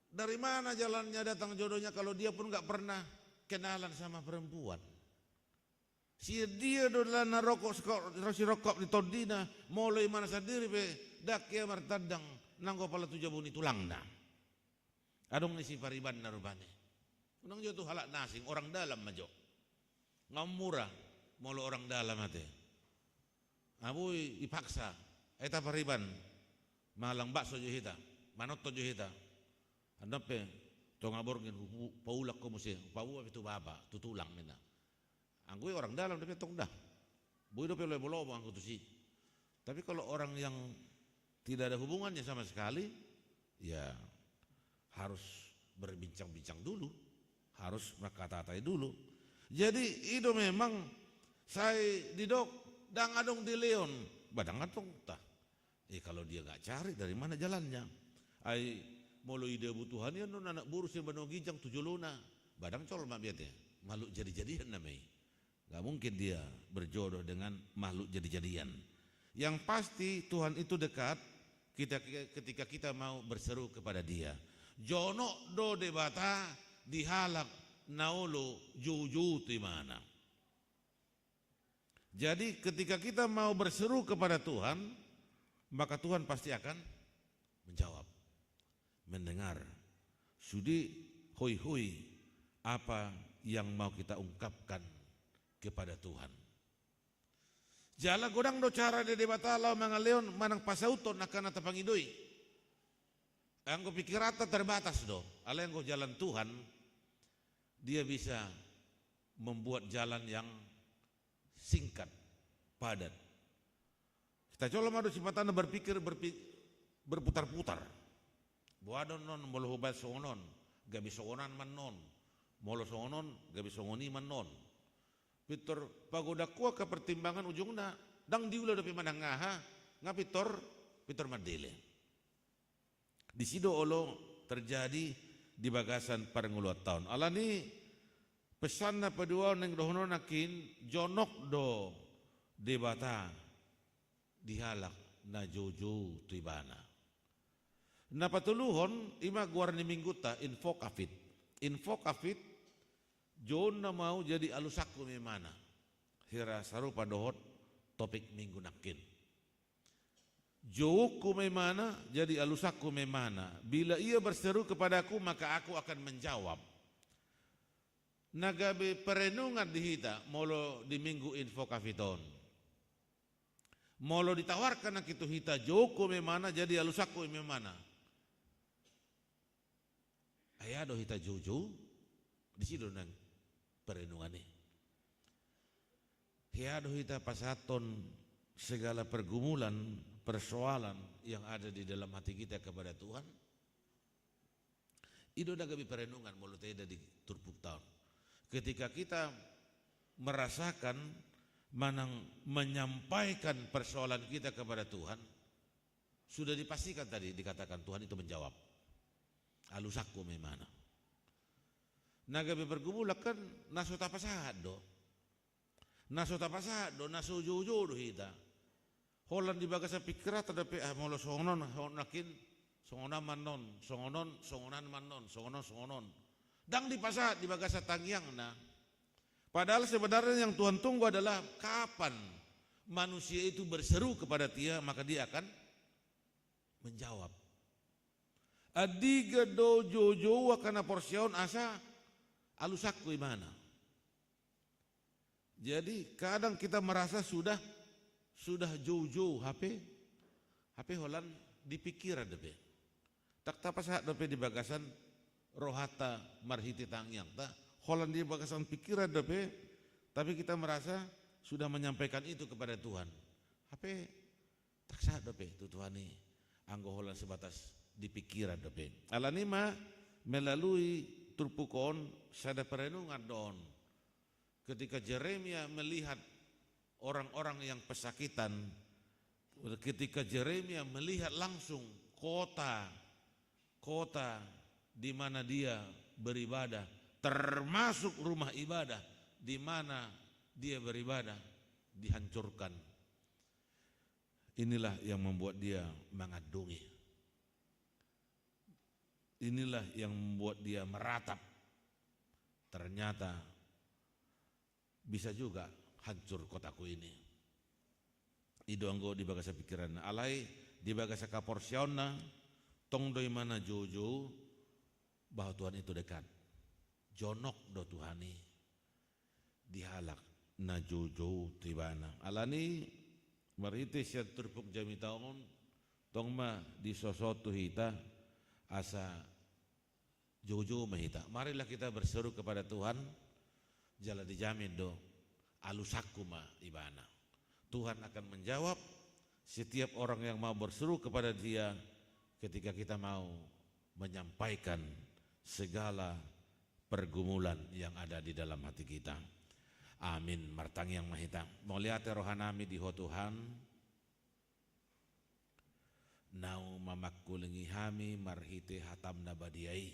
Dari mana jalannya datang jodohnya kalau dia pun nggak pernah kenalan sama perempuan? Sian dia do dalanna rongkap seko-, sirongkap ni tondina, molo imana sandiri pe dang hea martandang, nanggo pala tu jabu ni tulangna. Adong ni siparibanna rupani. Unang jo tu halak na asing, orang dalam ma jo. Nga mura molo orang dalam ate. Nga boi dipaksa. Ai tapariban. Mangalang bakso jo hita. Manonton jo hita. Andorang pe tonga borngin hu-, hu-, paulak ho muse. Paboa pe tu bapa, tu tulang ninna. Anggo i orang dalam dope tong da. Boi dope lomo-lomo anggo tusi. Tapi kalau orang yang tidak ada hubungannya sama sekali, ya harus berbincang-bincang dulu, harus mangkatatai dulu. Jadi i do memang sai didok dang adong dilehon, bah dang adong tah. Eh, kalau dia nggak cari, dari mana jalannya? Ai molo idabu Tuhan i annon anak boru sian banua ginjang tu jolona. Ba ndang jolma biate, makhluk jadi-jadian nama i. Nggak mungkin dia berjodoh dengan makhluk jadi-jadian. Yang pasti Tuhan itu dekat kita, ketika kita mau berseru kepada Dia. Jonok do Debata di halak na olo joujou tu ibana. Jadi ketika kita mau berseru kepada Tuhan, maka Tuhan pasti akan menjawab, mendengar. Sude hoihoi apa yang mau kita ungkapkan kepada Tuhan. Jala godang do cara ni Debata laho mangalehon manang pasauthon angka na tapangidoi. Anggo pikiranta terbatas do, alai anggo jalan Tuhan, Dia bisa membuat jalan yang singkat, padat. Tajolo ma do sipatanna berpikir, berpi-, berputar-putar. Boha do annon molo hubaen songon on, gabe songon on ma annon. Molo songon on, gabe songon i ma annon. Pintor pagodang ho angka pertimbangan, ujungna ndang diula dope manang aha, nga pintor, pintor mandele. Disi do olo terjadi di bagasan parngoluanta on. Alani pesanna paduahon naeng dohonon nangkin, jonok do Debata di halak na joujou tu ibana. Na patoluhon, i ma goar ni minggunta, invocavit. Invocavit, jouonna ma au jadi alusangku ma ibana. Hira sarupa dohot topik minggu nangkin. Jouonku ma ibana jadi alusangku ma ibana. Bila ia berseru kepadaku, maka aku akan menjawab. Na gabe perenungan di hita molo di minggu invocavit on. Molo ditawarkan nangkin tu hita, jouonku ma ibana jadi alusangku ma ibana. Ai aha do hita joujou? Disi do nang perenungan i. Hea do hita pasahathon segala pergumulan, persoalan yang ada di dalam hati kita kepada Tuhan? I do na gabe perenungan molo taida di turpukta on. Ketika kita merasakan manang menyampaikan persoalan kita kepada Tuhan, sudah dipastikan tadi dikatakan Tuhan itu menjawab. Alusangku ma ibana. Na gabe pergumulan kan na so tapasahat do. Na so tapasahat do, na so joujou do hita. Holan di bagasan pikiranta dope, ah, molo songon on, songon on nangkin, songon on ma annon, songon on, songon on ma annon, songon on, songon on. Ndang dipasahat di bagasan tangiangna. Padahal sebenarnya yang Tuhan tunggu adalah kapan manusia itu berseru kepada Dia, maka Dia akan menjawab. Andigan do joujou angka na porsea on asa alusangku ibana. Jadi kadang kita merasa sudah, sudah joujou, hape, hape holan di pikiran dope. Ndang tapasahat dope di bagasan rohanta marhite tangiangta, holan di bagasan pikiran dope, tapi kita merasa sudah menyampaikan itu kepada Tuhan. Hape ndang sahat dope tu Tuhan i, anggo holan sebatas di pikiran dope. Alani i ma melalui turpuk on sada perenungan do on. Ketika Jeremia melihat orang-orang yang pesakitan, ketika Jeremia melihat langsung kota, kota di mana dia beribadah, termasuk rumah ibadah di mana dia beribadah, dihancurkan. Inilah yang membuat dia mengandungi. Inilah yang membuat dia meratap. Ternyata bisa juga hancur kotaku ini. I do anggo di bagasan pikiranna. Alai di bagasan haporseaonna, tong do ibana joujou, bahwa Tuhan itu dekat. Jonok do Tuhan i di halak na joujou tu ibana. Alani i marhite sian turpuk jamita on, tong ma disosohon tu hita asa joujou ma hita. Marilah kita berseru kepada Tuhan, jala dijamin do, alusangku ma ibana. Tuhan akan menjawab setiap orang yang mau berseru kepada Dia ketika kita mau menyampaikan segala pergumulan yang ada di dalam hati kita. Amin. Martangiang ma hita. Mauliate rohanami di Ho Tuhan, naung mamangkulingi hami marhite hataM na badia i.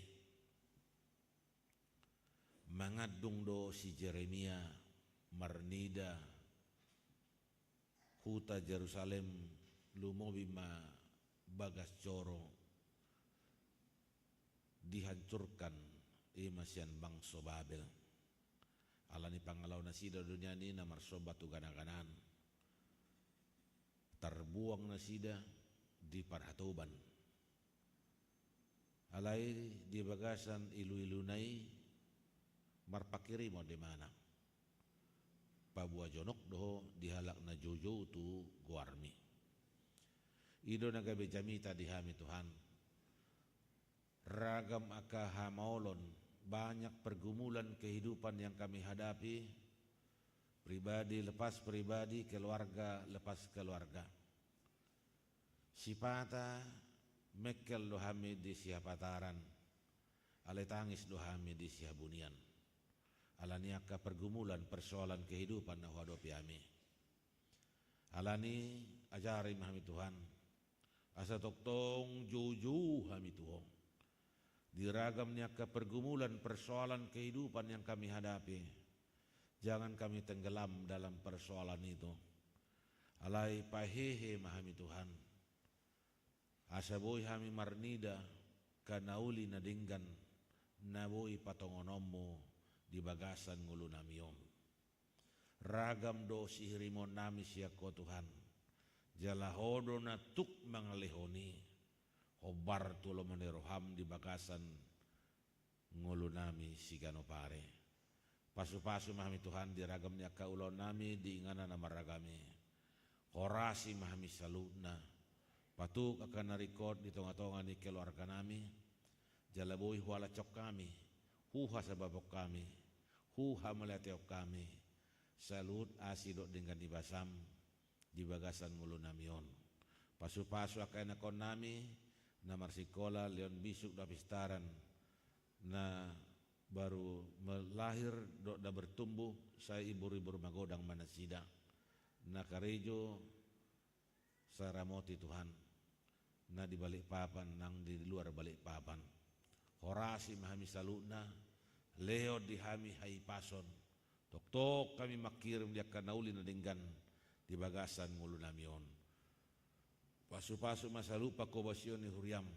Mangandung do si Jeremia marnida, huta Jerusalem, lumobi ma bagas joro, dihancurkan, i ma sian bangso Babel. Ala ni pangalaho nasida do nian i na marsomba tu gana-ganaan. Tarbuang nasida di parhatoban. Alai di bagasan ilu-iluna i marpanghirimon do ibana. Paboa jonok do ho di halak na joujou tu goarmi. I do na gabe jamita di hami, Tuhan. Ragam angka hamaolon, banyak pergumulan kehidupan yang kami hadapi, pribadi lepas pribadi, keluarga lepas keluarga. Sipata mengkel do hami di sihapasaran, alai tangis do hami di sihabunian. Ala ni angka pergumulan, persoalan kehidupan na huadopi hami. Ala ni i ajari ma hami, Tuhan, asa tongtong joujou hami tu Ho. Di ragam ni angka pergumulan, persoalan kehidupan yang kami hadapi, jangan kami tenggelam dalam persoalan itu. Alai pahehe ma hami, Tuhan, asa boi hami marnida angka na uli na denggan na boi patongononmu di bagasan ngolunami on. Ragam do sihirimonnami sian Ho, Tuhan. Jala Ho do na tuk mangalehon i. Hombar tu lomo ni roham di bagasan ngolunami siganup ari. Pasu-pasu ma hami, Tuhan, di ragam ni angka ulaonnami di inganan na marragam i. Horasi ma hami saluhutna. Patuk angka na ringkot di tonga-tonga ni keluarganami. Jala boi hualansahon hami, huhasabamon hami, huhamauliatehon hami saluhut asi dohot denggan ni basam di bagasan ngolunami on. Pasu-pasu angka ianakhonnami na marsikola, lehon bisuk dohot pistaran, na baru me-, lahir dohot na bertumbuh, sai ibur-ibur magodang ma nasida. Na karejo, sai ramoti, Tuhan, na di Balikpapan nang di luar Balikpapan. Horasi ma hami saluhutna, lehon di hami hahipason. Tongtong hami manghirim di angka na uli na denggan di bagasan ngolunami on. Pasu-pasu ma saluhut panghobasion ni huriam.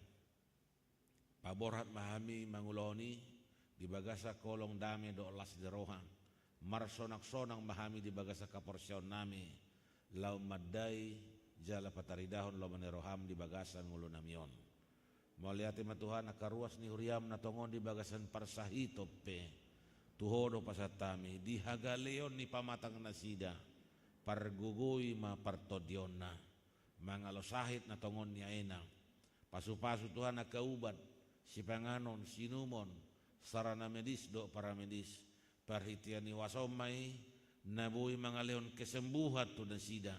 Paborhat ma hami mangulahon i di bagasan holong, dame dohot las ni roha. Marsonang-sonang ma hami di bagasan haporseaonnami, laho mandai jala pataridahon lomo ni roham di bagasan ngolunami on. Mauliate ma, Tuhan, angka ruas ni huriam na tongon di bagasan parsahiton pe. Tu Ho do pasahat hami, di hagaleon ni pamatang nasida, pargogoi ma partondionna, mangalo sahit na tongon ni aena. Pasu-pasu, Tuhan, angka ubat, sipanganon, siinumon, sarana medis dohot paramedis. Parhitean ni huasaM ma i na boi mangalehon kesembuhan tu nasida.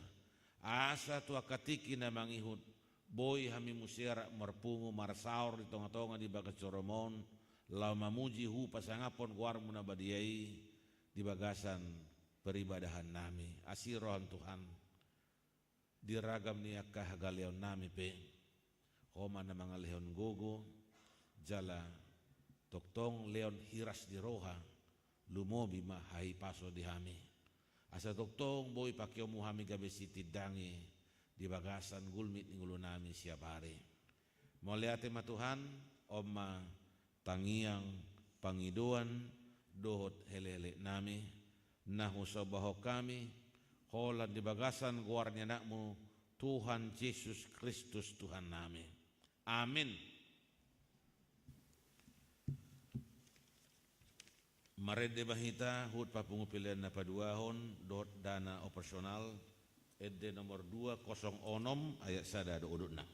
Asa tu angka tingki na mangihut, boi hami muse rap marpungu marsaor di tonga-tonga ni bagas joroM on, laho mamuji hupasangaphon goarMu na badia i di bagasan peribadehan nami. Asi rohaM, Tuhan, di ragam ni angka hagaleon nami pe, Ho ma na mangalehon gogo, jala tongtong lehon hiras ni roha, lumobi ma hahipason di hami. Asa tongtong boi pakeonMu hami gabe sitindangi di bagasan gulmit ni ngolu nami siap ari. Mauliate ma Tuhan, on ma tangiang, pangidoan, dohot helehelek nami, na husombahon hami, holan di bagasan goar ni AnakMu, Tuhan Jesus Kristus Tuhan nami. Amin. Marende ma hita huhut papungu pelean na paduahon dohot dana operasional, ende nomor dua kosong onom ayat sada do udutna.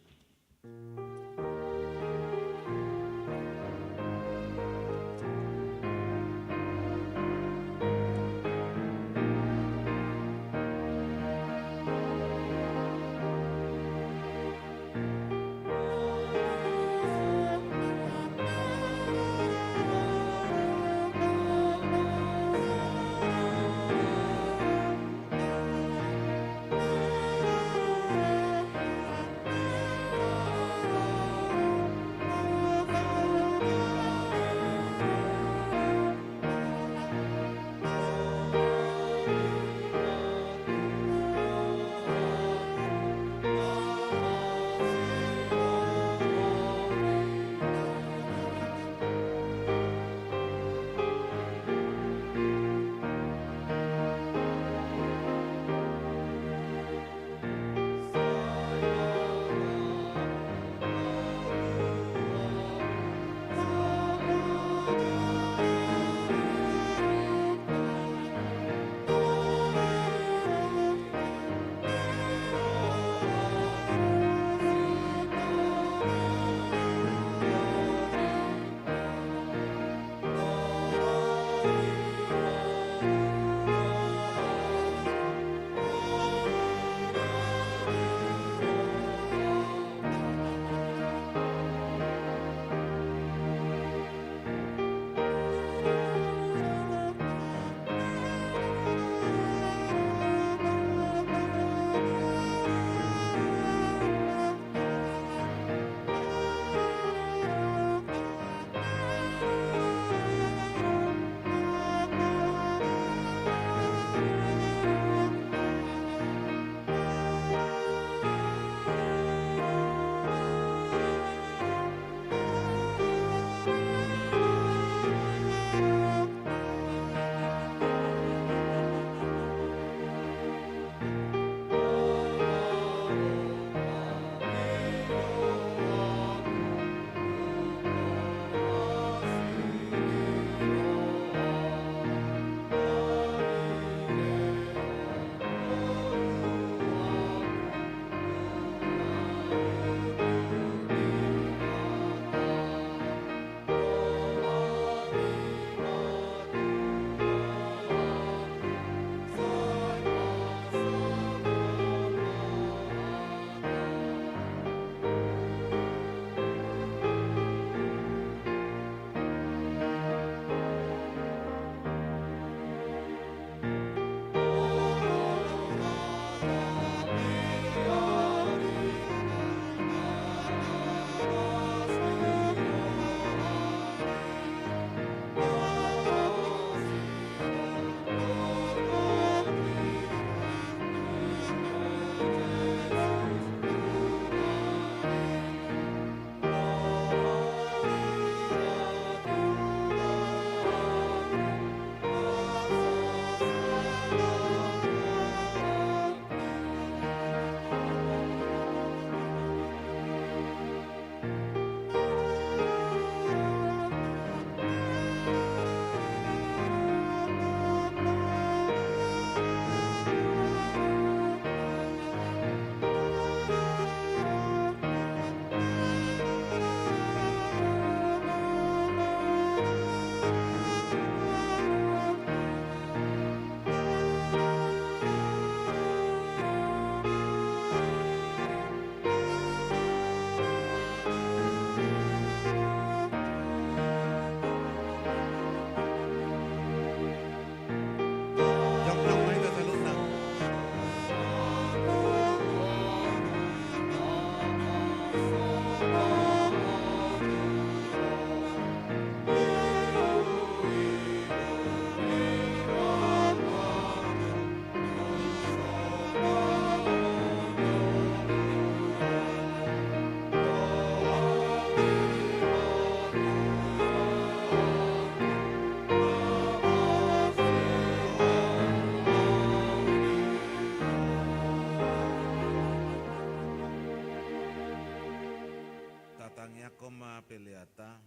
Hata,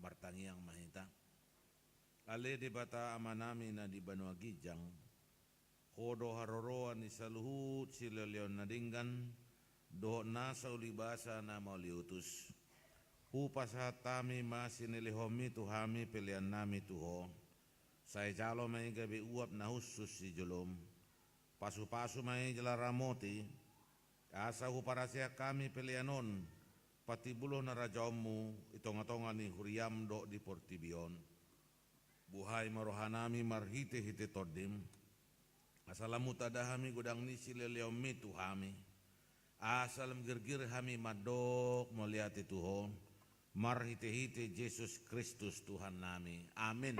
martangiang ma hita. Ale Debata Amanami na di banua ginjang, Ho do haroroan ni saluhut silehonlehon na denggan, dohot nasa ulibasa na mauliutus. Hupasahat hami ma sinilehonmi tu hami peleannami tu Ho. Sai jalo ma i gabe uap na hushus di jolom. Pasupasu ma i jala ramoti, asa huparaseak hami pelean on, patimbulhon harajaonmu i tongatonga ni huriam dohot di portibi on. Buhai ma rohanami marhitehite Tondim, asa lam hutada hami godang ni silehonlehonmi tu hami, asa lam girgir hami mandok mauliate tu Ho, marhitehite Jesus Kristus Tuhannami. Amin.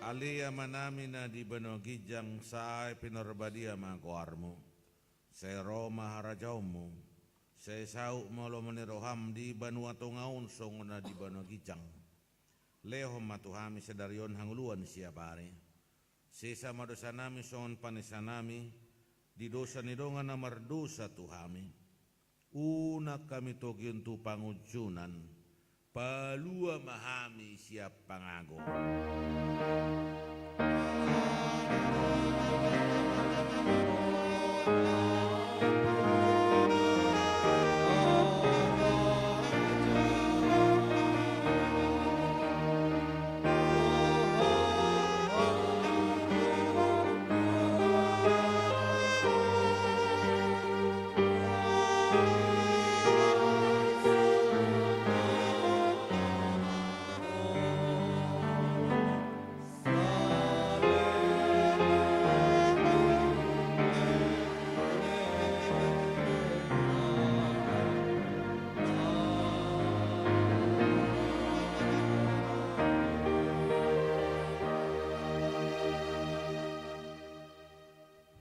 Ale Amanami na di banua ginjang, sai pinarbadia ma goarmu. Sai ro ma harajaonmu. Sai saut ma lomo ni roham di banua tonga on songon na di banua ginjang. Lehon ma tu hami sadari on hangoluan siapari. Sesa ma dosanami songon panesanami di dosa ni dongan na mardosa tu hami. Unang hami togihon tu pangunjunan, palua ma hami sian pangago.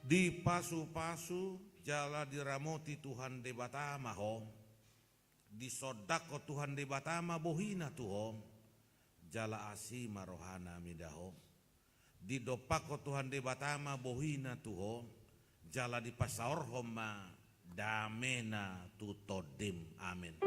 Dipasupasu jala diramoti Tuhan Debata ma ho. Disondangkon Tuhan Debata ma bohina tu ho, jala asi ma rohana mida ho. Didompakkon Tuhan Debata ma bohina tu ho, jala dipasaorhon ma damena tu tondim. Amin.